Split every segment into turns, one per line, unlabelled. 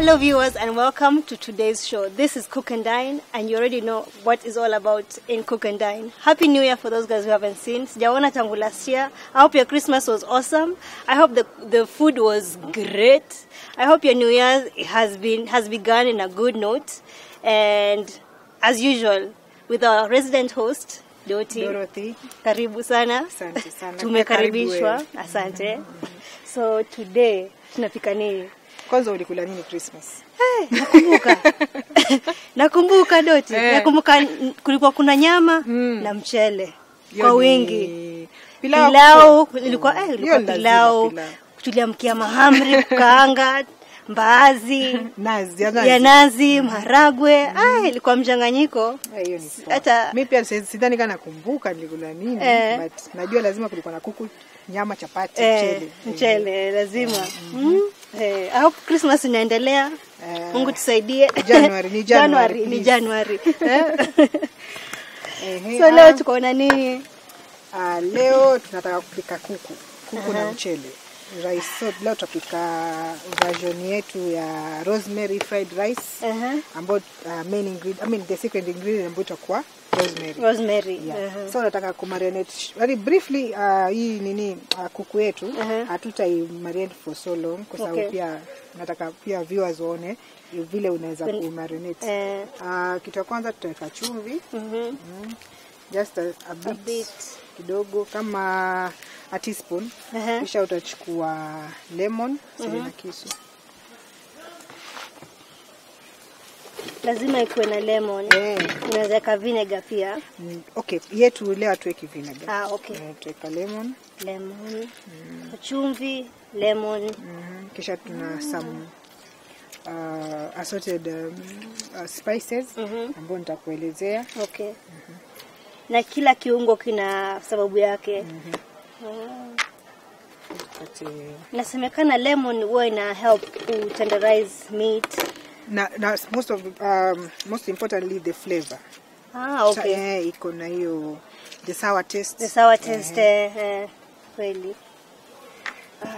Hello viewers and welcome to today's show. This is Cook and Dine and you already know what is all about in Cook and Dine. Happy New Year for those guys who haven't seen. Sijaona tangu last year. I hope your Christmas was awesome. I hope the food was great. I hope your New Year has begun in a good note. And as usual, with our resident host, Dorothy. Karibu sana.
Asante sana.
Tumekaribishwa. Asante. So today tunapika nini?
Kwanza ulikula nini Christmas?
Hey, nakumbuka. Nakumbuka Doti. Hey. Nakumbuka kulikuwa kuna nyama na mchele kwa wingi. Pilau ilikuwa ilikuwa pilau. Tuliamkia mahamri, kukaanga, mbaazi,
nazi,
ya nazi, maharagwe. Ilikuwa mchanganyiko.
Hiyo ni hata mimi pia sidhani kana nakumbuka nilikula nini, but najua lazima kulikuwa na kuku, nyama, chapati, mchele.
Mchele lazima. I hope Christmas inaendelea. Mungu tusaidie.
January ni January.
Ni January. So leo tuko na nini?
Leo tunataka kupika kuku. Kuku na mchele. Rice. So leo tutapika version yetu ya rosemary fried rice. Ambayo main ingredient, I mean the secret ingredient ambayo itakuwa rosemary.
Rosemary.
Yeah. So nataka kumarinate very briefly hii nini kuku yetu. Hatutai marinate for so long kwa sababu pia nataka pia viewers waone vile unaweza kumarinate. Kitu cha kwanza tutaweka chumvi. Just a bit kidogo kama a teaspoon. Kisha utachukua lemon, na kisu.
Lazima ikuwe na lemon. Unaweza weka vinegar pia.
Okay, yetu leo hatuweki vinegar.
Okay.
Tutaweka lemon.
Lemon. Chumvi, lemon.
Kisha tuna some assorted spices ambazo nitakuelezea.
Okay. Na kila kiungo kina sababu yake. Nasemekana lemon huwa ina help to tenderize meat.
Na most of most importantly the flavor.
Okay.
Iko na hiyo the sour taste.
The sour taste kweli.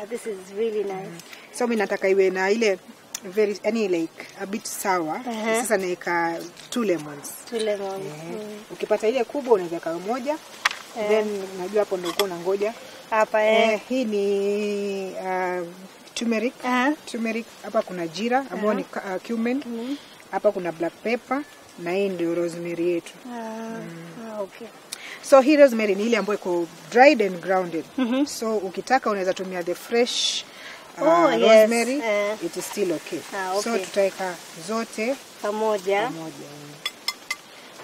This is really nice.
So mimi nataka iwe na ile very any like a bit sour. Sasa naika 2 lemons.
2 lemons.
Ukipata ile kubwa unaweza weka moja. Then najua hapo ndio uko unangoja.
Hapa
hii ni turmeric. Turmeric, hapa kuna jira ambayo ni cumin. Hapa kuna black pepper na hii ndio rosemary yetu.
Okay.
So hii rosemary ni ile ambayo iko dried and grounded. So ukitaka unaweza tumia the fresh rosemary. It is still okay. So tutaweka zote
pamoja.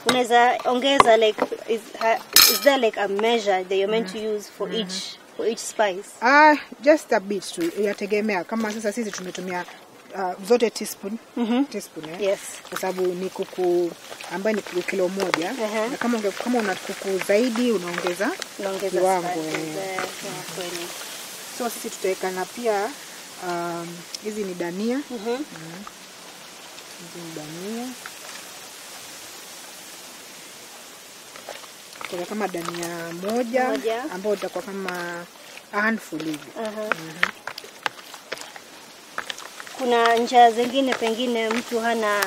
Unaweza ongeza like is there like a measure that you're meant to use for each spice?
Just a bit tu, yategemea. Kama sasa sisi tumetumia zote teaspoon. Teaspoon.
Yes.
Kwa sababu ni kuku ambaye ni kilo moja. Na kama una kuku zaidi unaongeza kiwango. So sisi tutaweka na pia hizi ni dania. Hizi ni dania. Kwa kama dania moja ambayo itakuwa kama a handful hivi.
Kuna njia zingine pengine mtu hana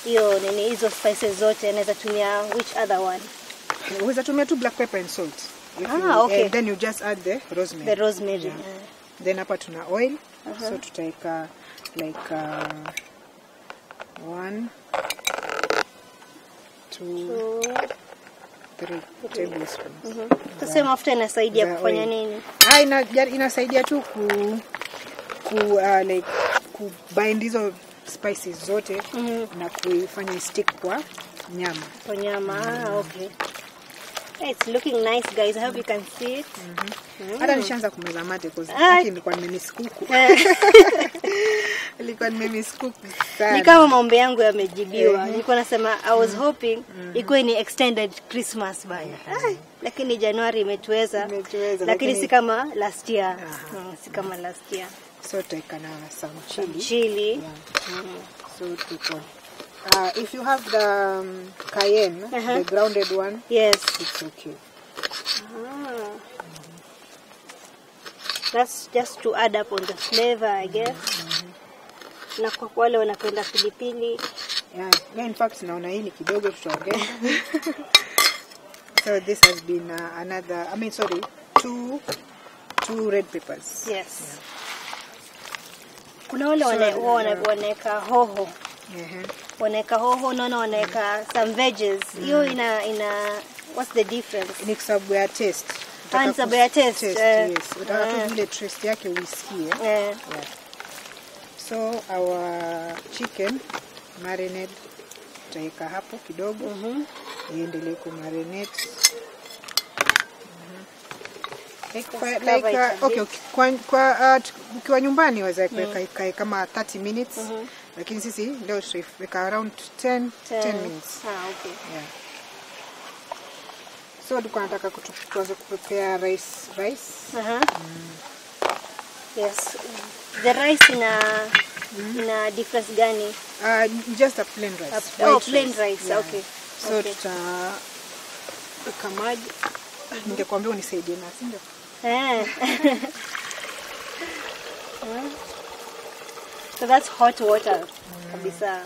hiyo nini hizo spices zote, anaweza tumia which other one?
Unaweza tumia tu black pepper and salt.
Okay.
And then you just add the rosemary.
The rosemary.
Yeah. Then hapa tuna oil. So tutaweka like 1 2 3 tablespoons.
Tuseme mafuta inasaidia kufanya nini?
Inasaidia tu ku like ku bind hizo spices zote na kuifanya stick kwa nyama.
Kwa nyama. Okay. It's looking nice guys. I hope you can see it.
Hata nishaanza kumeza mate because nilikuwa nimemiss kuku. Nilikuwa nimemiss kuku sana.
Ni kama maombi yangu yamejibiwa. Nilikuwa nasema I was hoping ikuwe ni extended Christmas bana. Lakini January imetuweza. Lakini si kama last year. Si kama last year.
So tutaweka na some chili.
Chili.
Yeah. So tuko if you have the cayenne, the grounded one,
yes,
it's okay.
That's just to add up on the flavor, I guess. Na kwa wale wanapenda pilipili.
Yeah, in fact naona hii ni kidogo, tutaongeza. So this has been another, I mean sorry, two red peppers.
Yes. Yeah. Kuna wale wanaweka hoho. Wanaweka hoho, naona wanaweka some veggies. Hiyo ina what's the difference?
Ni kwa sababu ya taste.
Ni sababu ya taste.
Yes. Utaka tu ile taste yake uisikie. Yeah. So our chicken marinade tutaweka hapo kidogo. Iendelee ku marinate. Okay, kwa ukiwa nyumbani waweza kuweka kama 30 minutes. Lakini sisi leo tutaweka around 10 minutes.
Ah, okay.
Yeah. So tulikuwa tunataka tuanze kuprepare rice.
Yes. The rice ina difference gani?
Just a plain rice.
Plain rice. Yeah. Okay.
So tutaweka maji. Ningekuambia unisaidie na, si ndio?
So that's hot water. Kabisa.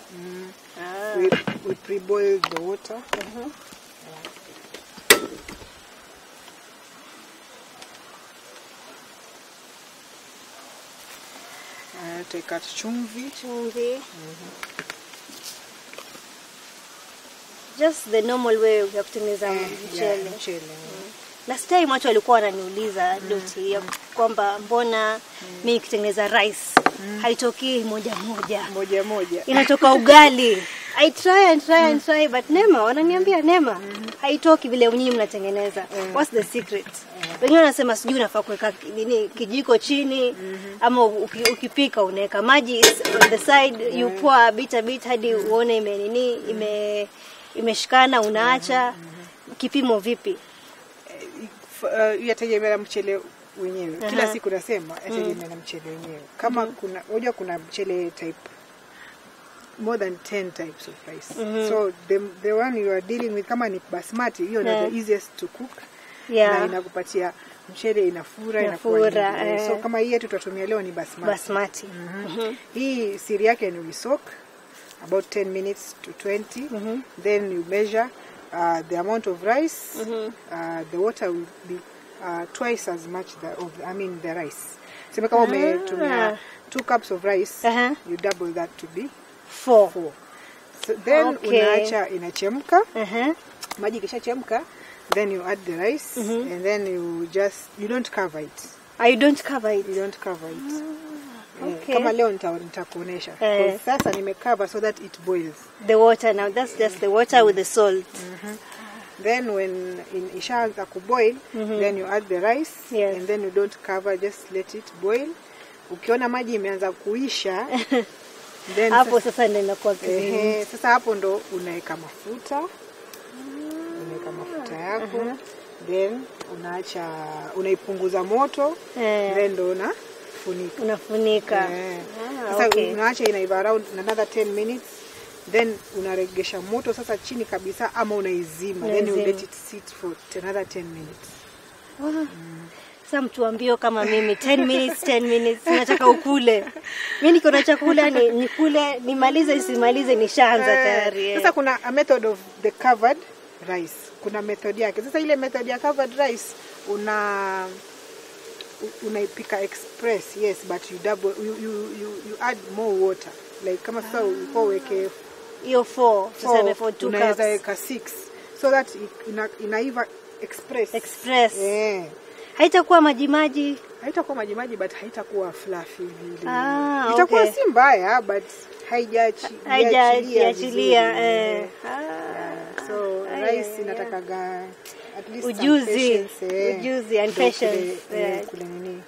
We pre-boil the water. Tutaweka chumvi.
Just the normal way ya kutengeneza mchele.
Mchele.
Last time watu walikuwa wananiuliza Doti ya kwamba mbona mimi nikitengeneza rice haitokii moja moja.
Moja moja.
Inatoka ugali. I try and try and try, but Nema wananiambia Nema haitoki vile nyinyi mnatengeneza. What's the secret? Wengine wanasema sijui unafaa kuweka nini kijiko chini ama ukipika unaweka maji on the side, you pour a bit hadi uone ime nini imeshikana, unaacha. Kipimo vipi?
Yategemea mchele wenyewe. Kila siku nasema yategemea na mchele wenyewe. Kama kuna unajua kuna mchele type more than 10 types of rice. So the one you are dealing with kama ni basmati, hiyo ndio the easiest to cook.
Yeah.
Na inakupatia mchele inafura, inakuwa. So kama hii yetu tutatumia leo ni basmati.
Basmati.
Hii siri yake ni we soak about 10 minutes to 20. Then you measure the amount of rice. The water will be twice as much the rice. Sema kama umetumia 2 cups of rice, you double that to be
4.
So then unaacha inachemka. Maji ikishachemka, then you add the rice and then you don't cover it.
You don't cover it.
You don't cover it.
Okay.
Kama leo nitakuonesha. Sasa nimecover so that it boils.
The water now, that's just the water with the salt.
Then when ishaanza kuboil, then you add the rice.
Yes.
And then you don't cover, just let it boil. Ukiona maji imeanza kuisha, then
hapo sasa ndio inakuwa
sasa hapo ndo unaweka mafuta. Unaweka mafuta yako. Then unaacha, unaipunguza moto. Then ndo unafunika.
Unafunika.
Sasa unaacha inaiva around another 10 minutes. Then unaregesha moto sasa chini kabisa ama unaizima. Then you let it sit for another 10 minutes.
Wow. Sasa mtu kama mimi 10 minutes 10 minutes nataka ukule. Mimi niko na chakula nikule nimalize isimalize nishaanza tayari.
Sasa kuna a method of the covered rice. Kuna method yake. Sasa ile method ya covered rice unaipika express, yes, but you double you add more water. Like kama sasa ulikuwa uweke
hiyo 4, tuseme 4 2 cups.
Unaweza weka 6 so that inaiva express.
Express.
Yeah.
Haitakuwa maji maji.
Haitakuwa maji maji, but haitakuwa fluffy vile. Itakuwa si mbaya, but haijaachilia. So rice inatakaga at least
ujuzi, ujuzi and patience.
Kule nini?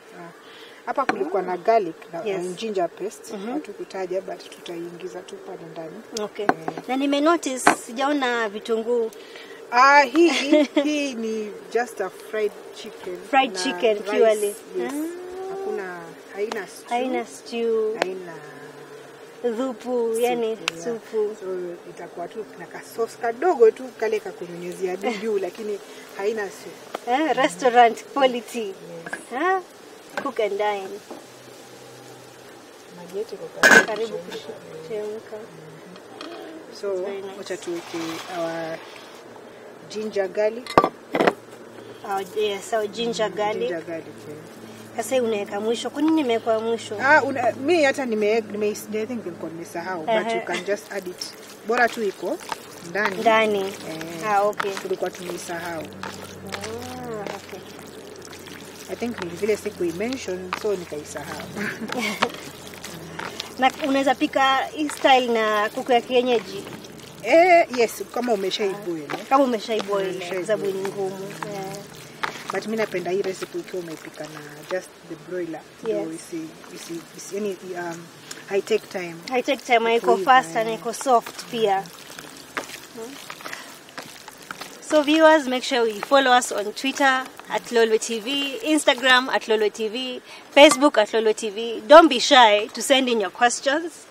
Hapa kulikuwa na garlic na ginger paste. Hatukutaja but tutaiingiza tu pale ndani.
Okay. Na nime notice sijaona vitunguu.
Hii ni just a fried chicken.
Fried chicken purely.
Yes. Hakuna, haina stew.
Haina stew.
Haina
dhupu, yani supu.
So itakuwa tu na ka sauce kadogo tu kale ka kunyunyizia juu, lakini haina soup.
Restaurant quality. Yes. Cook and dine.
Maji yetu iko
Karibu kuchemka.
So
Very nice.
Wacha tuweke our ginger garlic.
Yes, our ginger garlic.
Ginger garlic. Yeah.
Sasa unaweka mwisho. Kwa nini nimeweka mwisho?
Mi hata nime I think nilikuwa nimesahau, but you can just add it. Bora tu iko ndani.
Ndani. Okay.
Tulikuwa tumeisahau.
Okay.
I think ni vile siku mention so nikaisahau.
Na unaweza pika hii style na kuku ya kienyeji?
Yes, kama umeshaiboil.
Kama umeshaiboil kwa sababu ni ngumu. Yeah.
But mimi napenda hii recipe ukiwa umeipika na just the broiler.
Yes.
Isi yani I take time.
I take time, iko fast and iko soft pia. So viewers, make sure you follow us on Twitter at Lolwe TV, Instagram at Lolwe TV, Facebook at Lolwe TV. Don't be shy to send in your questions.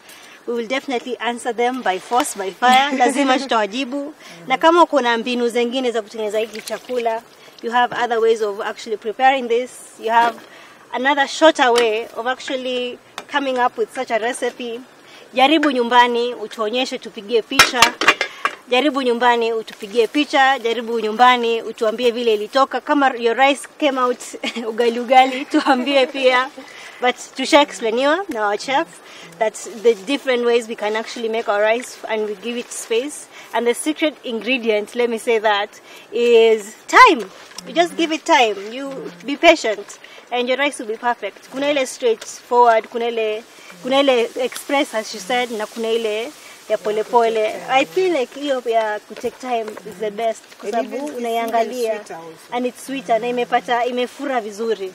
We will definitely answer them by force, by fire. Lazima tutawajibu. Na kama kuna mbinu zingine za kutengeneza hiki chakula, you have other ways of actually preparing this. You have another shorter way of actually coming up with such a recipe. Jaribu nyumbani, utuonyeshe, tupigie picha. Jaribu nyumbani, utupigie picha. Jaribu nyumbani, utuambie vile ilitoka. Kama your rice came out ugali ugali, tuambie pia. But tusha explainiwa na our chef that the different ways we can actually make our rice and we give it space. And the secret ingredient, let me say that, is time. You just give it time. You be patient and your rice will be perfect. Kuna ile straightforward, kuna ile express as she said, na kuna ile ya pole pole. I feel like hiyo ya ku take time is the best kwa sababu unaiangalia and it's sweeter na imepata imefura vizuri.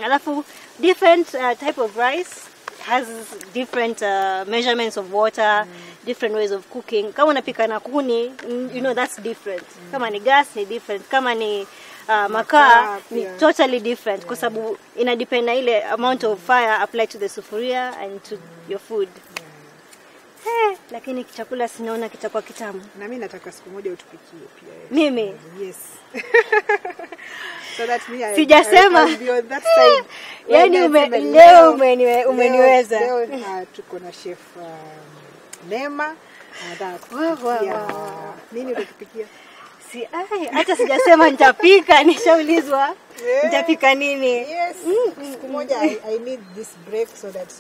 Alafu different type of rice has different measurements of water, different ways of cooking. Kama unapika na kuni, you know that's different. Kama ni gas ni different. Kama ni makaa ni totally different kwa sababu ina depend na ile amount of fire applied to the sufuria and to your food. Lakini chakula sinaona kitakuwa kitamu.
Na mimi nataka siku moja utupikie pia.
Mimi?
Yes. So that me
sijasema.
I be on that side.
Yaani leo umeniweza.
Leo tuko na chef Neema. Wow. Nini utatupikia?
Si hata sijasema nitapika, nishaulizwa. Nitapika nini?
Yes. Siku moja I need this break so that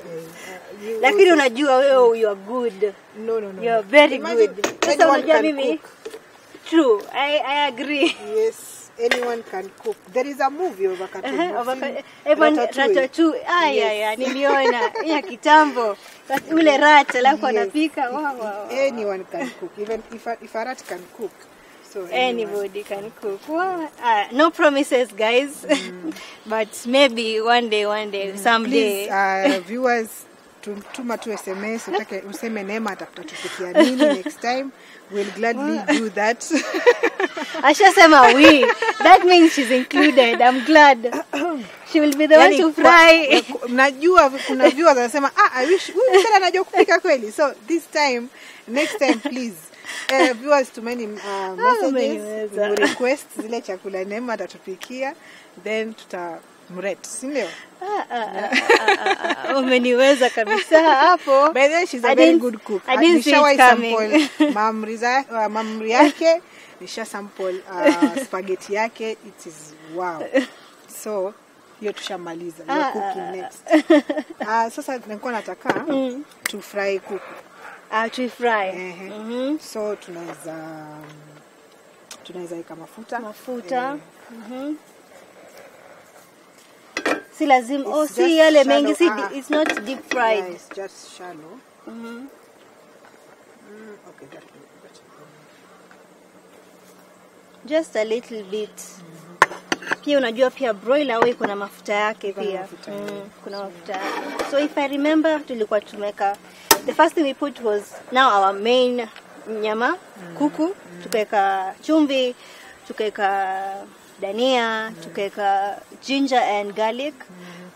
you.
Lakini unajua wewe you are good.
No.
You are very good. Sasa unajua mimi. True. I agree.
Yes. Anyone can cook. There is a movie of a cartoon.
Ratatouille. Yeah, niliona ya kitambo. Ule rat alafu anapika. Wow.
Anyone can cook. Even if a rat can cook. So
anybody can cook. Well, no promises, guys. But maybe one day, someday.
Please, viewers, tuma tu SMS, utake useme Neema atatupikia nini next time. We'll gladly do that.
Ashasema we. That means she's included. I'm glad. She will be the one to fry.
Najua kuna viewers wanasema, I wish huyu msichana anajua kupika kweli. So this time, next time please. Viewers, tumeni messages, request zile chakula Neema atatupikia, then tutamrate, si ndio?
Umeniweza kabisa hapo.
By the way, she's a very good cook.
Nishawahi
sample mamri yake, nisha sample spaghetti yake, it is wow. So hiyo tushamaliza. We are cooking next. Sasa nilikuwa nataka to fry kuku.
To fry.
So tunaweza weka mafuta.
Si lazima, si yale mengi, si it's not deep fried.
Yeah, it's just shallow. Okay, that.
Just a little bit. Pia unajua pia broiler wewe kuna mafuta yake pia. Kuna mafuta yake. So if I remember tulikuwa tumeka, the first thing we put was now our main nyama, kuku, tukaweka chumvi, tukaweka dania, tukaweka ginger and garlic,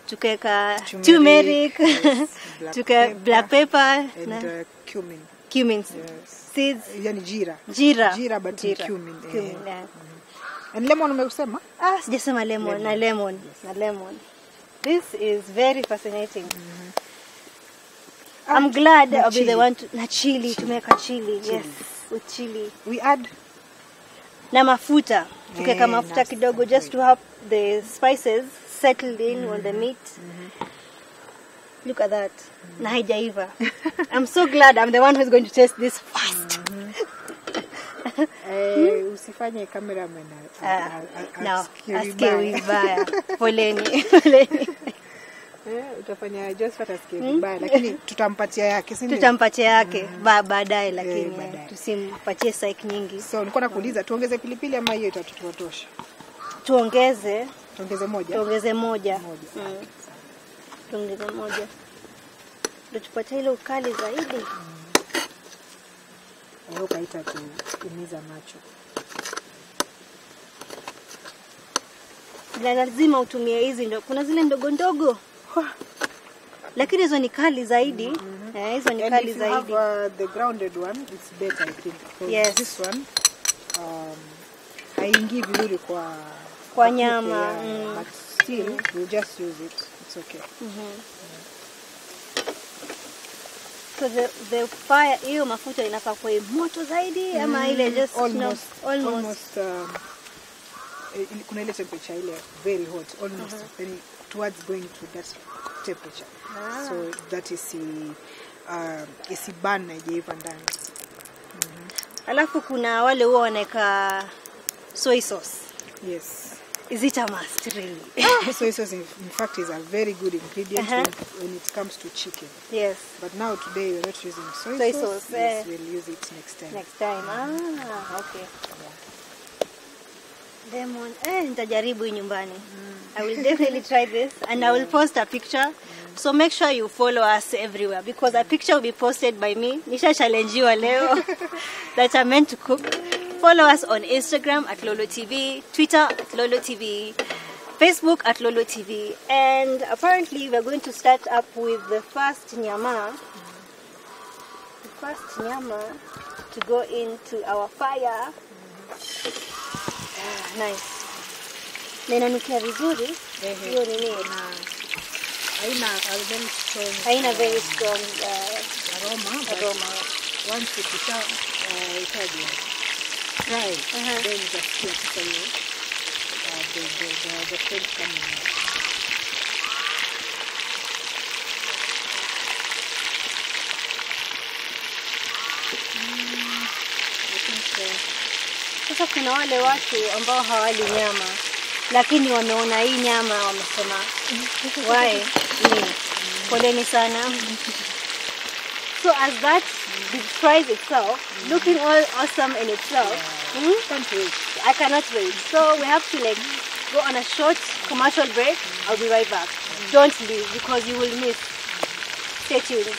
tukaweka turmeric,
yes,
tukaweka black pepper
and cumin.
Cumin seeds.
Yani jira. Jira but jira. Cumin.
Cumin, yeah.
And lemon umesema?
Sijasema lemon, na lemon. Yes. Na lemon. This is very fascinating. I'm glad
na
I'll be the
chili.
one to, na chili, tumeweka chili. Yes, with chili.
We add
Na mafuta. Tukaweka
Eh,
mafuta
na
kidogo just to help the spices settle in on the meat. Look at that. Na haijaiva. I'm so glad I'm the one who's going to taste this first.
Usifanye cameraman
Ah, no,
asikie
asikie
vibaya.
vibaya. Poleni, poleni.
Utafanya Josephat asikie vibaya, lakini tutampatia yake, si ndio?
Tutampatia yake baadaye, lakini
baadaye.
Tusimpatie psych nyingi.
So nilikuwa nakuuliza tuongeze pilipili ama hiyo itatutosha?
Tuongeze,
Tuongeze moja.
tuongeze moja.
Moja.
Tuongeze moja. Ndio tupate ile ukali zaidi.
I hope haitatuumiza macho.
Na lazima utumie hizi ndo. Kuna zile ndogo ndogo. Lakini hizo ni kali zaidi. Hizo ni
And
kali
if you
zaidi.
have the grounded one, it's better I think. 'Cause
Yes.
this one haingii vizuri kwa
Kwa
kuku,
nyama,
yeah, but still we'll just use it. It's okay.
So the fire, hiyo mafuta inafaa kuwa moto zaidi ama ile just
Almost,
no, almost.
almost kuna ile temperature ile very hot almost very towards going to that temperature. So that is isiburn na haijaiva ndani.
Alafu kuna wale huwa wanaweka soy sauce.
Yes.
Is it a must really?
Soy sauce in fact is a very good ingredient when it comes to chicken.
Yes.
But now today we're not using soy,
Soy
sauce.
sauce,
Yes,
eh.
we'll use it next time.
Next time. Ah, okay. Lemon. Nitajaribu hii nyumbani. I will definitely try this and I will post a picture. So make sure you follow us everywhere because a picture will be posted by me. Nisha challengewa leo that I'm meant to cook. Follow us on Instagram at Lolo TV, Twitter at Lolo TV, Facebook at Lolo TV. And apparently we're going to start up with the first nyama. The first nyama to go into our fire. Ah, nice. Na inanukia vizuri. Hiyo nini?
Haina a very strong
Haina very strong
aroma, but
aroma.
Once ikisha itaje fry, then utasikia sasa hiyo the scent coming out. I think
Sasa kuna wale watu ambao hawali nyama lakini wameona hii nyama wamesema why me? Poleni sana. So as that fries itself, looking all awesome in itself,
Can't wait.
I cannot wait. So we have to go on a short commercial break. I'll be right back. Don't leave because you will miss. Stay tuned.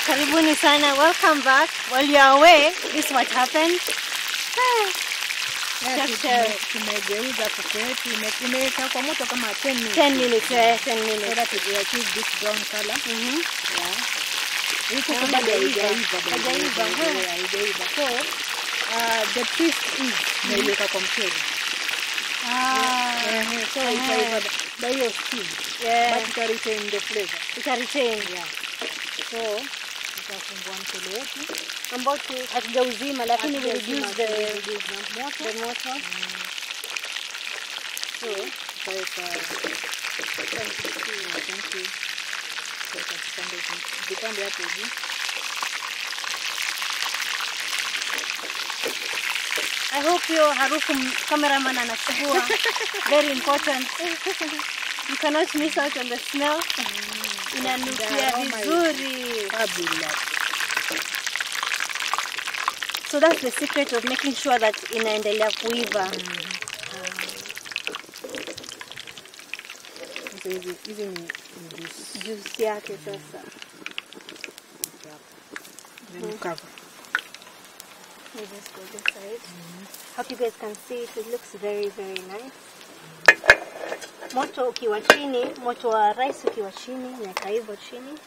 Karibuni sana, welcome back. While you are away, this is what happened.
Yeah,
Chef,
tumegeuza kuku yetu, imeweka kwa moto kama 10 minutes.
10 minutes, 10 minutes.
So that we achieve this brown color. Yeah. Hii kuku
Naona
bado
haijaiva.
haijaiva, bado
Haijaiva,
haijaiva, haijaiva. So, the twist is nimeiweka kwa mchele. So itaiva by hiyo steam. But ita retain the flavor.
Ita retain.
Yeah. So tutafungua mchele wetu
ambao hatujauzima, lakini we reduce the
moto.
The moto.
So tutaweka thank you. Tutaweka vipande hapo juu.
I hope hiyo harufu cameraman anachukua. Very important. You cannot miss out on the smell. Inanukia
The aroma is
vizuri.
Fabulous.
So that's the secret of making sure that inaendelea kuiva.
Sasa hizi ni juice.
Juice yake sasa.
Then you cover.
Let me just go this side. Hope you guys can see it. It looks very, very nice. Moto ukiwa chini, moto wa rice ukiwa chini, naweka hivyo chini.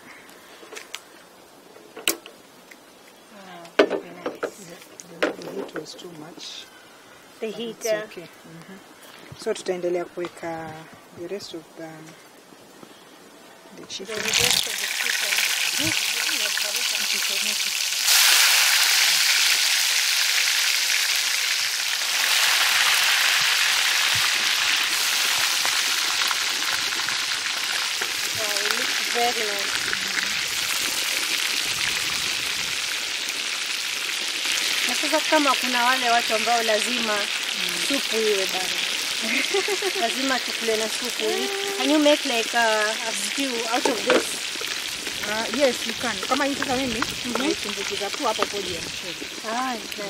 was too much.
The heat.
It's okay. So tutaendelea kuweka the rest of the chicken.
The rest of the chicken. Wow, it looks very nice. Na sasa kama kuna wale watu ambao lazima supu iwe bana. Lazima tukule na supu. Can you make like a stew out of this?
Yes, you can. Kama hii sasa mimi naitumbukiza tu hapo hapo juu ya mchele.
Ah, nice.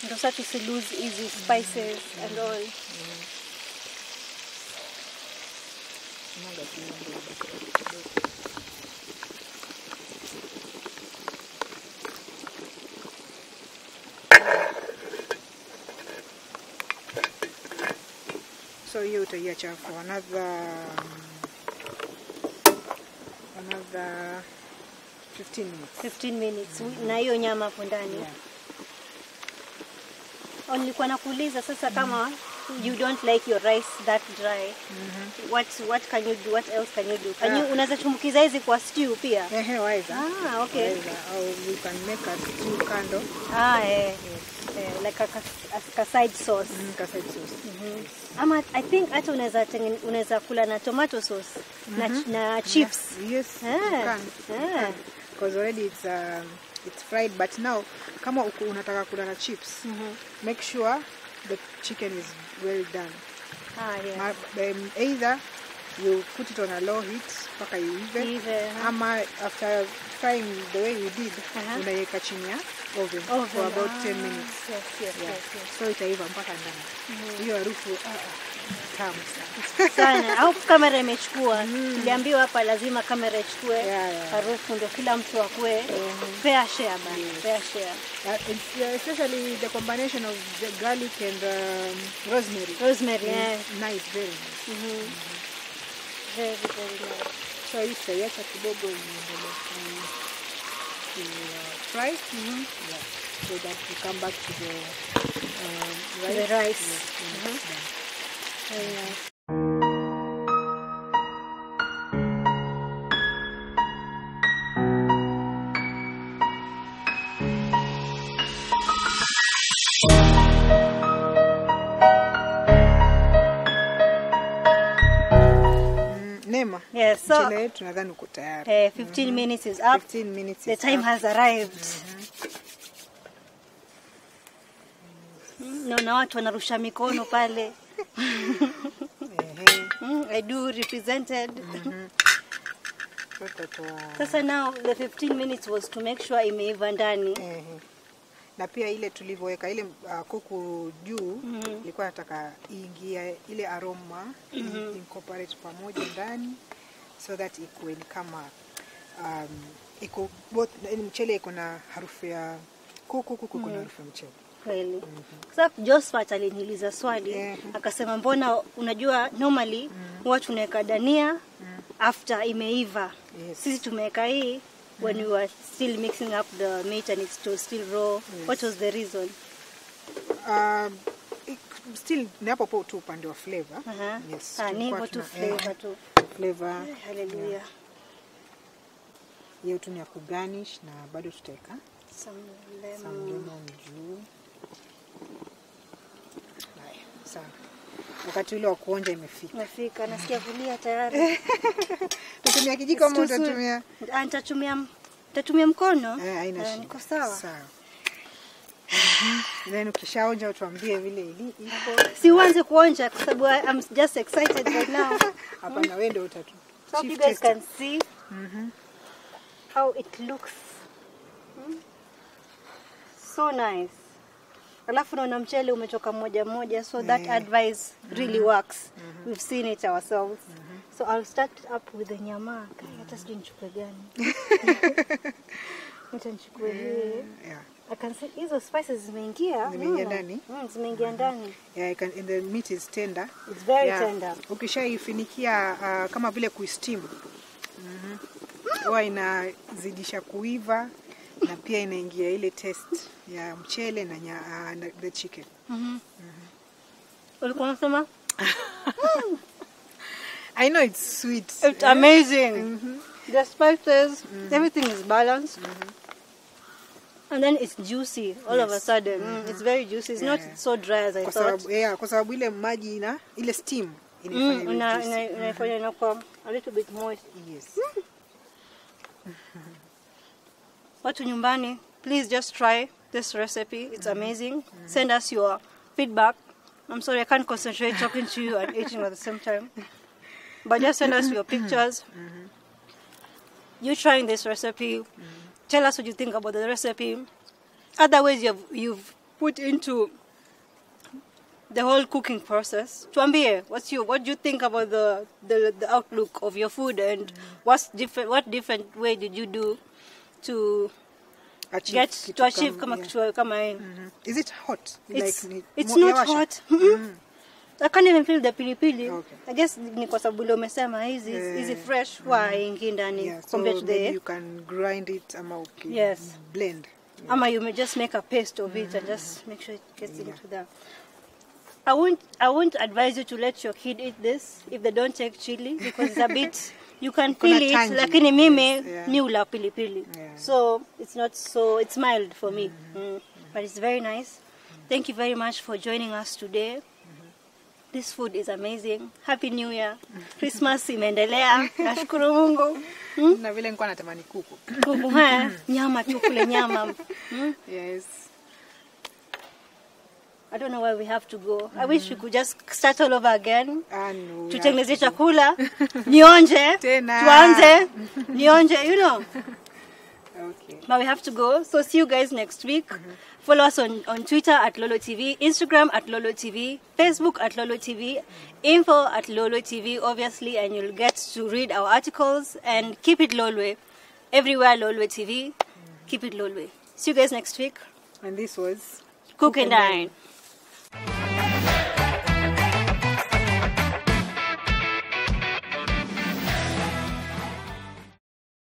Ndio sasa tusi lose easy spices and all.
So hiyo utaiacha for another 15 minutes.
15 minutes. Na hiyo nyama hapo ndani.
Yeah.
Nilikuwa nakuuliza sasa kama you don't like your rice that dry. What can you do? What else can you do? Can you unaweza tumbukiza hizi kwa stew pia?
Ehe, waweza.
Ah, okay.
Waweza. Au you can make a stew kando.
Ah, eh. Like a side sauce.
Ka side sauce.
Yes. Ama I think hata unaweza kula na tomato sauce na chips.
Yes, you can. Because already it's fried, but now kama unataka kula na chips, make sure the chicken is well done.
Ah, yeah.
Either you put it on a low heat mpaka iive, ama after frying the way you did, unaiweka chini ya oven for about 10 minutes.
Yes.
So itaiva mpaka ndani. Hiyo harufu tamu sana.
Sana. Au kamera imechukua. Tuliambiwa hapa lazima kamera ichukue harufu ndio kila mtu akue fair share bana.
Yes.
Fair share.
Especially the combination of the garlic and rosemary.
Rosemary, yeah.
Nice, very nice.
Very, very nice.
So hii tutaiacha kidogo iendelee ku fry. Yeah. So that we come back to the rice.
The rice.
Yes.
Very nice.
Nema.
Yes, so
mchele wetu nadhani uko tayari.
15 minutes is up.
15 minutes
The
is
time
up.
Has arrived. Naona watu wanarusha mikono pale. I do represented. Sasa now the 15 minutes was to make sure imeiva ndani.
Na pia ile tulivyoweka ile kuku juu, ilikuwa nataka iingie ile aroma, incorporate pamoja ndani so that ikuwe ni kama iko both, mchele iko na harufu ya kuku, kuku iko na harufu ya mchele.
Kweli. Sasa Josephat aliniuliza swali, akasema mbona unajua normally huwa tunaweka dania after imeiva.
Yes.
Sisi tumeweka hii when we were still mixing up the meat and it's still raw.
Yes.
What was the reason?
Still ni hapo hapo tu upande wa flavor. Yes.
Ni hapo tu flavor tu.
Flavor.
Hallelujah.
Hiyo tu ni ya kugarnish na bado tutaweka
some lemon.
Some lemon juu. Haya, sawa. Wakati ule wa kuonja imefika.
Imefika, nasikia kulia tayari.
Tutumia kijiko ama utatumia?
Nitatumia mkono.
Haina shida.
Niko sawa.
Sawa. Then ukishaonja utuambie vile iko.
Si uanze kuonja kwa sababu I'm just excited right now.
Hapana, wewe ndio utatu.
So you guys can see how it looks. So nice. Alafu naona mchele umetoka moja moja, so that advice really works. We've seen it ourselves. So I'll start up with the nyama. Hata sijui nichukue gani. Acha nichukue hii.
Yeah.
I can see hizo spices zimeingia.
Zimeingia ndani.
Zimeingia ndani.
Yeah, you can, and the meat is tender.
It's very tender.
Ukishaifinikia kama vile kuisteam. Huwa inazidisha kuiva na pia inaingia ile taste ya mchele na the chicken.
Ulikuwa unasema?
I know it's sweet.
It's amazing. The spices, everything is balanced. And then it's juicy all of a sudden. It's very juicy. It's not so dry as I
Kwa
thought.
sababu yeah, kwa sababu ile maji ina ile steam inaifanya iwe juicy.
Inaifanya inakuwa a little bit moist.
Yes.
Watu nyumbani, please just try this recipe. It's amazing. Send us your feedback. I'm sorry, I can't concentrate talking to you and eating at the same time. But just send us your pictures. You trying this recipe. Tell us what you think about the recipe. Other ways you've put into the whole cooking process. Tuambie, what do you think about the outlook of your food, and what's different? What different way did you do to
Achieve
get
kitu
to achieve kama
yeah.
kitu kama hii?
Is it hot?
It's,
Like,
it's not
yawasha?
hot. I can't even feel the pilipili.
Okay.
I guess ni kwa sababu ndio umesema hizi hizi fresh huwa haingii ndani
Yeah, so
compared to
maybe
the
you can grind it ama uki
Yes.
blend.
Ama you may just make a paste of it and just make sure it gets into the. I won't advise you to let your kid eat this if they don't take chili, because it's a bit, you can
Kuna
feel it,
tangy.
lakini mimi
Yes, yeah.
mi hula pilipili.
Yeah.
So it's not so, it's mild for me. But it's very nice. Thank you very much for joining us today. This food is amazing. Happy New Year. Christmas imeendelea. Nashukuru Mungu.
Na vile nilikuwa natamani kuku.
Kuku, ha? Nyama tu kule nyama.
Yes.
I don't know why we have to go. I wish we could just start all over again.
Ah, no, we
Tutengeneze
have to go.
chakula, nionje,
Tena.
tuanze, nionje, you know.
Okay.
But we have to go. So see you guys next week. Follow us on Twitter at Lolwe TV, Instagram at Lolwe TV, Facebook at Lolwe TV, info at Lolwe TV, obviously, and you'll get to read our articles. And keep it Lolwe. Everywhere Lolwe TV. Keep it Lolwe. See you guys next week.
And this was
Cook and Dine.